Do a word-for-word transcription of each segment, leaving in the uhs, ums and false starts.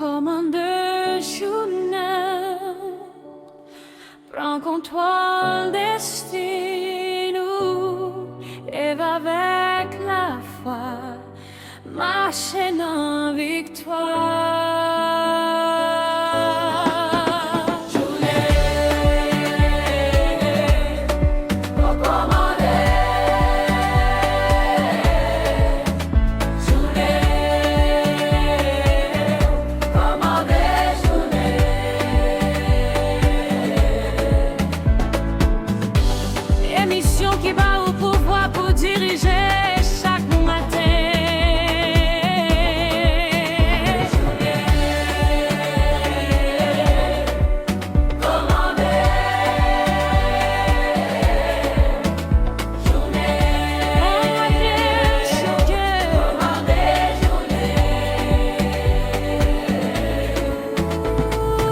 Kòmande jounen, pran kontwòl desten nou, leve avèk lafwa, mache nan viktwa. Emisyon ki ba ou pouvwa pou dirije chak maten.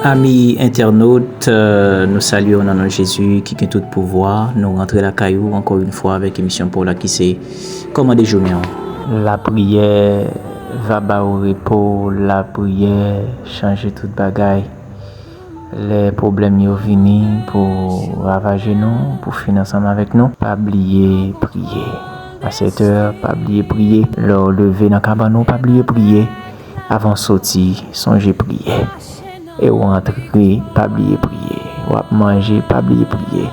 Ami entènot, euh, nou salye w nan non Jezi ki gen tout pouvwa. Nou rantre lakay ou ankò yon fwa avèk emisyon pa w la ki se Kòmande jounen w. Lapriyè va ba w repo, lapriyè chanje tout bagay. Lè pwoblèm yo vini pou ravaje nou, pou fin ansanm avèk nou, pa bliye priye. A sèt è, pa bliye priye. Lè w leve nan kabann ou, pa bliye priye. Avan w soti, sonje priye. E w antre, pa bliye priye. W ap manje, pa bliye priye.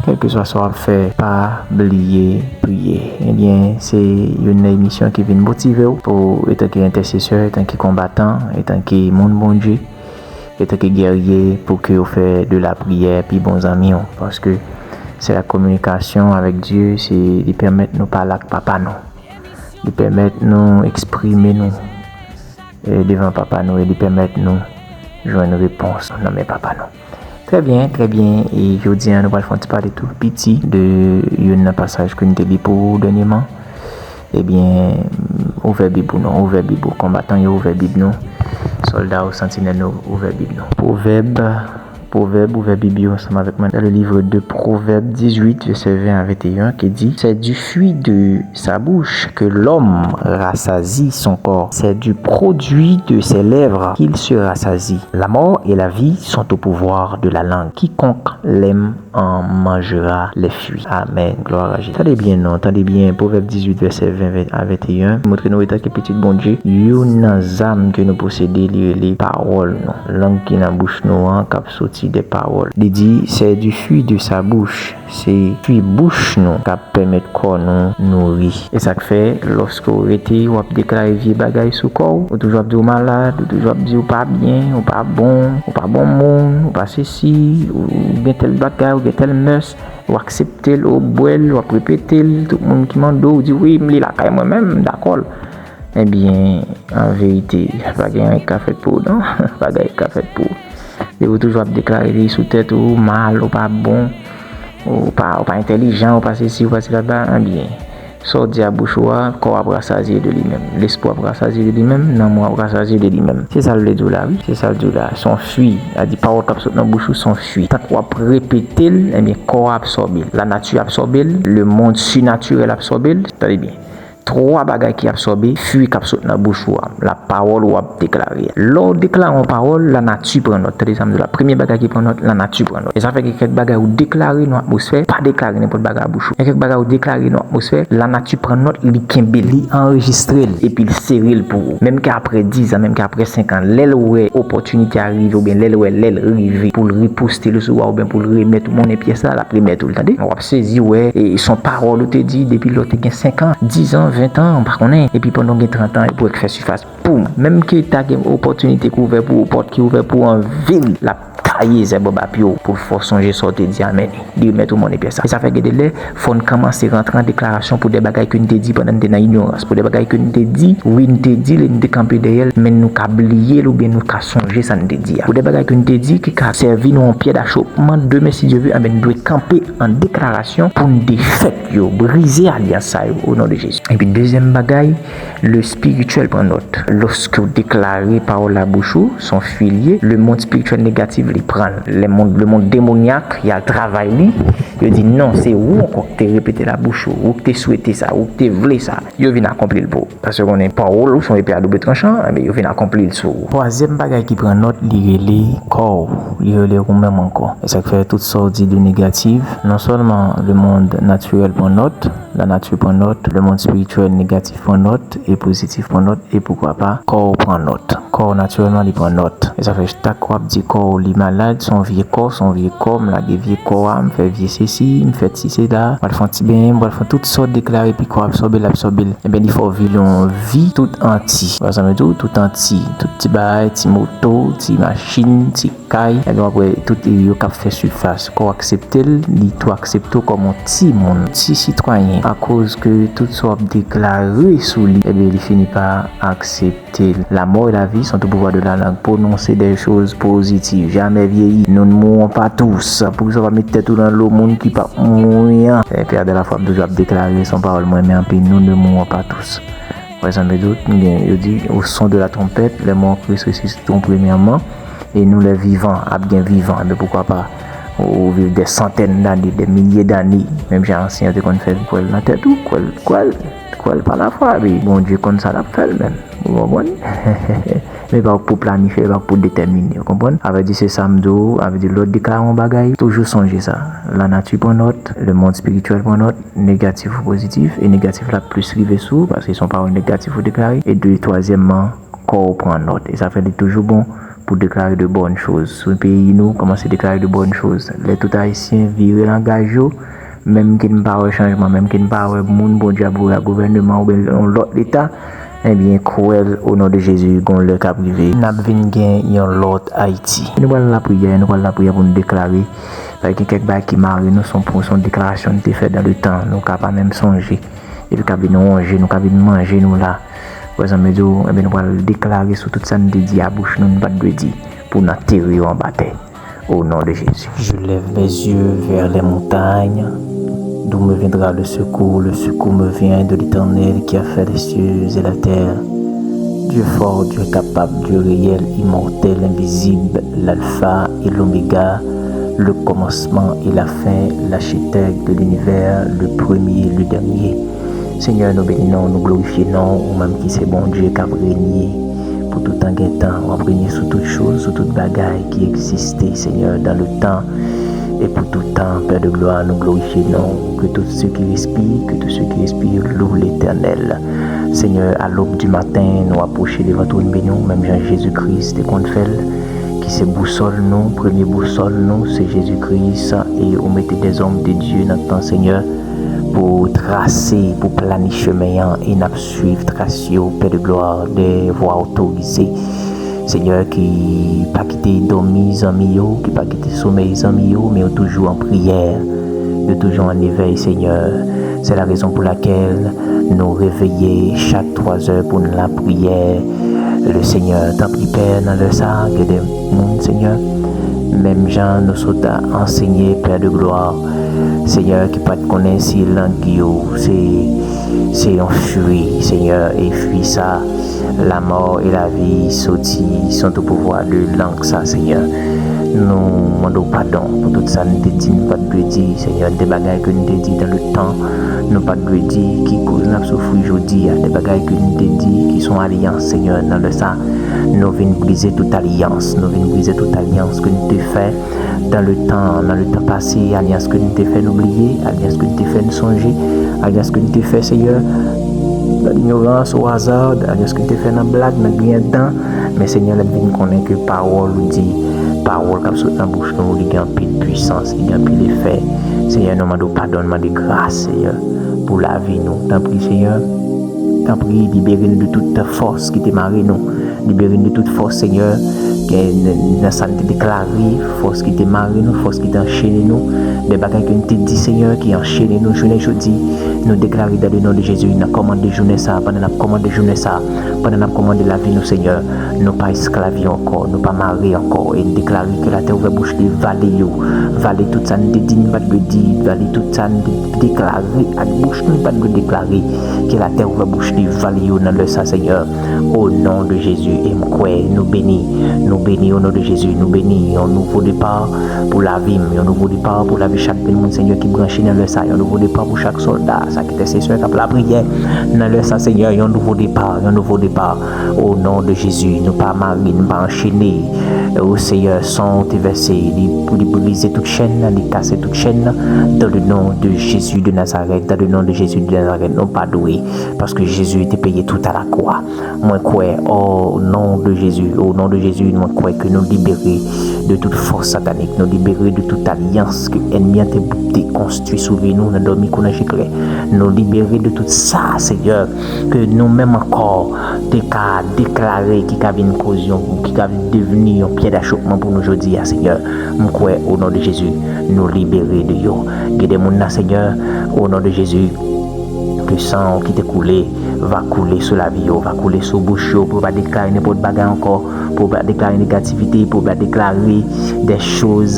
Kèlkeswa sa w ap fè, pa bliye priye. Ebyen, se youn nan emisyon ki vin motive w pou, etanke entèsesè, etanke konbatan, etanke moun Bondye, etanke gèrye, pou ke w fè de lapriyè pi bon zanmi w. Paske se la kominikasyon avèk Dye, se li pèmèt nou pale ak Papa nou. Li pèmèt nou eksprime nou e devan Papa nou e li pèmèt nou jwenn repons nan men Papa nou. Trè byen, trè byen. E jodi a, nou pral fè yon ti pale tou piti de youn nan pasaj ke n te li pou ou dènyèman. Ebyen, ouvè Bib ou non, ouvè Bib ou. Konbatan yo, ouvè Bib nou. Sòlda ou, santinèl nou, ouvè Bib nou. Pwovèb, Pwovèb, ouvè Bib yo ansanm avèk mwen dans le livre de Proverbes dix-huit, verset vingt à vingt et un, qui dit, c'est du fruit de sa bouche que l'homme rassasie son corps. C'est du produit de ses lèvres qu'il se rassasie. La mort et la vie sont au pouvoir de la langue. Quiconque l'aime en mangera les fruits. Amen. Gloire à Jésus. Tande byen non, tande byen. Pwovèb dizuit, vèsè ven, ven a venteyen, montre nou etanke pitit Bondye, youn nan zam ke nou posede, li rele pawòl nou. Lang ki nan bouch nou an, k ap soti de pawòl. Li di, c'est du fruit de sa bouche. Se fwi bouch nou k ap pèmèt kò nou nouri. E sa k fè, lòske w rete, w ap deklare vye bagay sou kò w, ou toujou ap di w malad, ou toujou ap di w pa byen, ou pa bon, ou pa bon moun, ou pa sesi, ou gen tèl bagay, ou gen tèl mès, ou aksepte l, ou bwè l, w ap repete l, tout moun ki mande w, ou di, wi, m li lakay mwen menm, m dakò l. Ebyen, an verite, pa gen anyen k ka fèt pou ou non, pa gen anyen k ka fèt pou ou. Depi w toujou ap deklare li sou tèt ou, ou mal, ou pa bon, ou pa, ou pa entèlijan, ou pa sesi, ou pa sela, ebyen, sa w di a bouch ou a, kò w ap rasazye de li menm, lespri w ap rasazye de li menm, nanm ou ap rasazye de li menm. Se sa l vle di w la, wi, se sa l di w la. Se yon fwi, sa di pawòl k ap sot nan bouch ou, se yon fwi. Tank w ap repete l, ebyen, kò a absòbe l, lanati absòbe l, lemonn sinatirèl absòbe l. Tande byen. Twa bagay ki absòbe fwi k ap sot nan bouch ou a, lapawòl ou ap deklare a. Lè w deklare yon pawòl, lanati pran nòt. Tande sa m di w la, premye bagay ki pran nòt, lanati pran nòt. E sa fè gen kèk bagay ou deklare nan atmosfè, pa deklare nenpòt bagay a bouch ou. Gen kèk bagay ou deklare nan atmosfè, lanati pran nòt, li kenbe l, li anrejistre l, epi l sere l pou ou. Menm ke apre diz an, menm ke apre senk an, lè l wè opòtinite a rive, oubyen lè l wè lè l rive pou l riposte l sou ou a, oubyen pou l remèt ou monnen pyès la, l ap remèt ou l, tande. W ap sezi wè, e, se yon pawòl ou te di depi lè w te gen senk an, diz an, ven an, m pa konnen. Epi pandan w gen trant an, epi w fè sifas, poum! Menm ke ta gen opòtinite ki ouvè pou ou, pòt ki ouvè pou ou an veri, l ap taye zèb anba pye w pou l fè w sonje sa w te di a, men li remèt ou monnen pyès la. E sa fè gen de lè, fò n kòmanse rantre an deklarasyon pou de bagay ke n te di pandan n te nan inyorans, pou de bagay ke n te di, wi, n te di l e n te kanpe dèyè l, men nou ka bliye l oubyen nou ka sonje sa n te di a. Pou de bagay ke n te di ki ka sèvi nou yon pyè dachopman, demen, si Dye ve, anben, n dwe kanpe an deklarasyon pou n defèt yo, brize alyans sa yo, o non de Jezi. Epi dezyèm bagay, le spirityèl pran nòt. Lòske w deklare pawòl la bouch ou, se yon fwi l ye, lemonn espirityèl negatif li pran l. Le monde, le monde démoniaque, y al travay li, yo di non, se ou ankò ki te repete la bouch ou, ou ki te swete sa, ou ki te vle sa. Yo vin akonpli l pou ou. Paske konnen pawòl ou se yon epe a double tranchan, enben yo vin akonpli l sou ou. Twazyèm bagay ki pran nòt, li rele kò w, li rele ou menm ankò. E sa k fè tout sa w di de negatif, non sèlman le monde naturel pran nòt, la nature pran nòt, le monde spirituel negatif pran nòt, e pozitif pran nòt, e poukwa pa, kò w pran nòt. Kò w natirèlman li pran nòt. E sa fè chak w ap di kò w li malad, se yon vye kò, se yon vye kò, m lage vye kò a, m fè vye sesi, m fè ti sela, m pral fè yon ti benyen, m pral fè tout sa w deklare, pi kò w absòbe l, absòbe l. Ebyen, li fè w vin yon vi tout anti. Ou wè sa m di w? Tout anti. Tout ti bagay, ti moto, ti machin, ti kay. Ebyen, w ap wè tout yo k ap fè sifas. Kò w aksepte l, li tou aksepte w kòm yon timoun, ti sitwayen. Akoz ke tout sa w ap deklare sou li, ebyen, li fini pa aksepte. Te, la mort et la vie sont au pouvoir de la langue. Prononcer des choses positives. Jamais vieillir. Nous ne mourrons pas tous. Poukisa w pa met tèt ou nan lo moun ki p ap mouri an? Père de la foi, m toujou ap deklare, se yon pawòl mwen renmen anpil. Nous ne mourrons pas tous. Wè sa m vle di w, gen, yo di, au son de la trompette, les morts Christ ressusciteront premièrement, et nous les vivants ap gen vivan. Men poukwa pa ou viv des centaines d'années, des milliers d'années, menm jan ansyen yo te konn fè l kwè l nan tèt ou, kwè l, kwè l, kwè l pa lafwa, epi Bondye konn sa l ap fè l menm. Ou konprann? Men pa pou planifye, pa pou detèmine, ou konprann? Avè di se sa m di w, avè di lè w deklare yon bagay, toujou sonje sa. Lanati pran nòt, lemonn espirityèl pran nòt, negatif ou pozitif, e negatif la plis rive sou ou, paske se yon pawòl negatif ou deklare, e de twazyèmman, kò w pran nòt. E sa fè li toujou bon pou deklare de bonnes choses. Sou peyi nou, kòmanse deklare de bonnes choses. Lè tout Ayisyen vire langaj yo, menm ke n pa wè chanjman, menm ke n pa wè moun Bondye ap voye a gouvèneman oubyen yon lòt leta, ebyen, kwè l, o non de Jezi, gon lè k ap rive, n ap vin gen yon lòt Ayiti. Nou pral nan lapriyè, nou pral nan lapriyè pou nou deklare. Paske gen kèk bagay ki mare nou, se yon, se yon deklarasyon nou te fè dans le temps, nou ka pa menm sonje. Epi k ap vin wonje nou, k ap vin manje nou la. Wè sa m vle di w, ebyen, nou pral deklare sou tout sa n te di a bouch nou, n pa t dwe di, pou n antere yo anba tè. Au nom de Jésus. Je lève mes yeux vers les montagnes, d'où me viendra le secours? Le secours me vient de l'Éternel qui a fait les cieux et la terre. Dieu fort, Dieu capable, Dieu réel, immortel, invisible, l'alpha et l'oméga, le commencement et la fin, l'architecte de l'univers, le premier, le dernier. Senyè, nou beni non w, nou glorifye non w, ou menm ki se Bondye k ap renye pou tout tan gen tan. W ap renye sou tout choz, sou tout bagay ki egziste, Senyè, dans le temps et pour tout temps. Père de gloire, nou glorifye non w. Que tout ce qui respire, que tout ce qui respire loue l'Éternel. Senyè, à l'aube du matin, nou apwoche devan twòn beni w, menm jan Jezi Kris te konn fè l, ki se bousòl nou, premye bousòl nou, se Jezi Kris, e ou mete des hommes de Dieu nan tan, Senyè, pou trase, pou plani chemen an, e n ap swiv tras yo, Père de gloire, des voies autorisées. Senyè, ki pa kite dòmi zanmi yo, ki pa kite somèy zanmi yo, men yo toujou an priyè, yo toujou an evèy, Senyè. C'est la raison pour laquelle nou reveye chak twa zè pou n lapriyè. Le Senyè, tanpri, Pè, nan lè sa a, gen de moun, Senyè, menm jan nou sot ansenye, Père de gloire, Senyè, ki pa t konnen si lang yo se, se yon fwi, Senyè, e fwi sa, la mort et la vie soti, sont au pouvoir de langue sa, Senyè. Nou mande w padon pou tout sa n te di, n pa t dwe di, Senyè, de bagay ke n te di dans le temps, nou pa t dwe di, ki koz n ap soufri jodi a, de bagay ke n te di, ki se yon alyans, Senyè, nan lè sa, nou vin brize tout alyans, nou vin brize tout alyans ke n te fè dans le temps, dans le temps passé, alyans ke n te fè nou bliye, alyans ke n te fè nou sonje, alyans ke n te fè, Senyè, dans l'ignorance, au hasard, alyans ke n te fè nan blag, nan griyen dan. Men, Senyè, lè n vin konnen ke pawòl ou di, pawòl k ap sot nan bouch nou, li gen anpil pwisans, li gen anpil efè. Senyè, nou mande w padon, nou mande gras, Senyè, pou lavi nou. Tanpri, Senyè, tanpri, libere n de tout fòs ki te mare nou. Libere n de tout fòs, Senyè, ke n, nan sa n te deklare, fòs ki te mare nou, fòs ki te anchene nou, de bagay ke n te di, Senyè, ki anchene nou jounen jodi. Nou deklare dans le nom de Jésus, n ap kòmande jounen sa, pandan n ap kòmande jounen sa, pandan n ap kòmande lavi nou, Senyè, nou pa esklav yo ankò, nou pa mare ankò, e n deklare ke latè ouvè bouch li, vale yo, vale tout sa n te di n pa t dwe di, vale tout sa n te deklare ak bouch nou n pa t dwe deklare, ke latè ouvè bouch li, vale yo nan lè sa, Senyè. O non de Jezi, e m kwè nou beni, Nou beni, o non de Jezi, nou beni yon nouvo depa pou lavi m, yon nouvo depa pou lavi chak grenn moun, Senyè, ki branche nan lè sa, yon nouvo depa pou chak sòlda, sa ki entèsesè k ap lapriyè nan lè sa, Senyè, yon nouvo depa, yon nouvo depa, o non de Jezi, nou pa mare, nou pa anchene, o Senyè, san w te vèse, li, li brize tout chèn, li kase tout chèn, dans le nom de Jésus de Nazareth, dans le nom de Jésus de Nazareth, nou pa dwe, paske Jezi te peye tout a la kwa. Mwen kwè, o non de Jezi, o non de Jezi, mwen kwè ke nou libere de tout fòs satanik, nou libere de tout alyans ke ènmi an te, te konstwi sou vi nou nan dòmi kou nan je klè. Nou libere de tout sa, Senyè, ke nou menm ankò te ka deklare ki ka vin koz yon, ki ka devni yon pyè dachopman pou nou jodi a, Senyè. Mwen kwè, o non de Jezi, nou libere de yo. Gen de moun nan, Senyè, o non de Jezi, ke san w ki te koule va koule sou lavi yo, va koule sou bouch yo, pou yo pa deklare nenpòt bagay ankò, pou yo pa deklare negativite, pou yo pa deklare de choz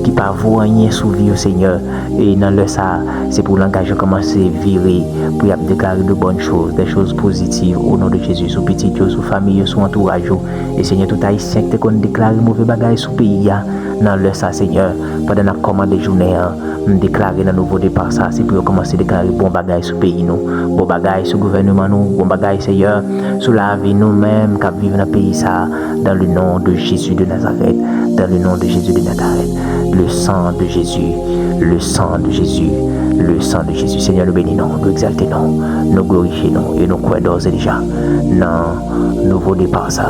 ki pa vo anyen sou vi yo, Senyè. E nan lè sa, se pou langaj yo kòmanse vire, pou y ap deklare de bonnes choses, des choses positives, o non de Jezi, sou pitit yo, sou fanmi yo, sou antouraj yo. E Senyè, tout Ayisyen ki te konn deklare move bagay sou peyi a, nan lè sa, Senyè, pandan n ap kòmande jounen an, m deklare nan nouvo depa sa, se pou yo kòmanse deklare bon bagay sou peyi nou, bon bagay sou gouvènman nou, bon bagay, Senyè, sou lavi nou menm k ap viv nan peyi sa, dans le nom de Jésus de Nazareth, dans le nom de Jésus de Nazareth, le sang de Jésus, le sang de Jésus, le sang de Jésus. Senyè, nou beni non, nou egzalte non, nou glorifye non, e nou kwè dòz e deja nan nouvo depa sa,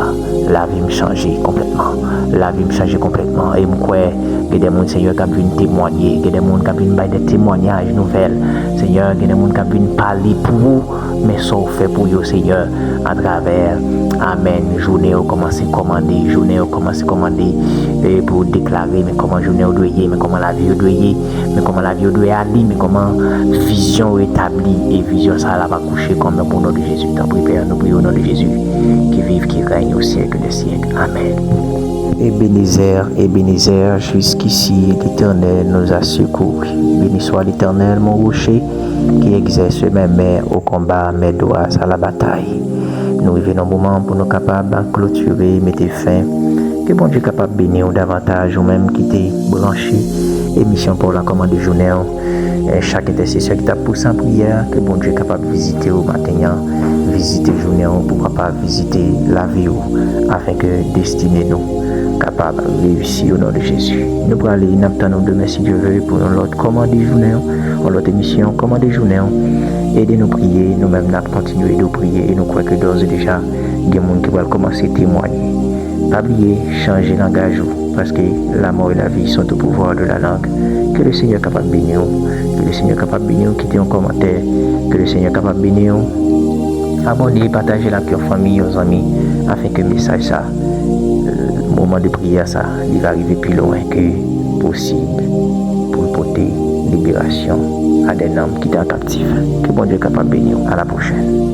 lavi m chanje konplètman. Lavi m chanje konplètman. E m kwè gen de moun, Senyè, k ap vin temwanye, gen de moun k ap vin bay de temwanyaj nouvèl. Senyè, gen de moun k ap vin pale pou ou, men sa w fè pou yo, Senyè, atravè, amèn, jounen yo kòmanse kòmande, jounen yo kòmanse kòmande, e pou yo deklare, men kòman jounen yo dwe ye, men kòman lavi yo dwe ye, men kòman lavi yo dwe ale, men kòman vizyon yo etabli, e vizyon sa a l ap akouche kòm yon bon non de Jezi. Tanpri, Pè, nou priye o non de Jezi, ki viv, ki règne au siècle des siècles. Amèn. Ebenezè, Ebenezè, jusqu'ici l'Éternel nous a secourus. Béni soit l'Éternel, mon rocher, qui exerce mes mains au combat, mes doigts à la bataille. Nou rive nan moman pou nou kapab klotire, mete fen. Ke Bondye kapab beni w davantaj, ou menm ki te branche emisyon pa w la kòmande jounen an. E chak entèsesè ki t ap pouse an priyè, ke Bondye kapab vizite w maten an, vizite jounen w, pou kapab vizite lavi w, afenke destine nou kapab reyisi o non de Jezi. Nou prale, n ap tann ou demen, si Dye ve, pou yon lòt kòmande jounen an, yon lòt emisyon kòmande jounen an. Ede nou priye, nou menm n ap kontinye ede w priye, e nou kwè ke dòz e deja, gen moun ki pral kòmanse temwanye. Pa bliye, chanje langaj ou, paske la mort et la vie sont au pouvoir de la langue. Ke le Senyè kapab beni w, ke le Senyè kapab beni w, kite yon kòmantè, ke le Senyè kapab beni w. Abòne, pataje l ak yon fanmi, yon zanmi, afenke mesaj sa, moman de priyè sa, li va rive pi lwen ke posib, pou l pote liberasyon a de nanm ki te an kaptif. Ke Bondye kapab beni w. A la pwochèn.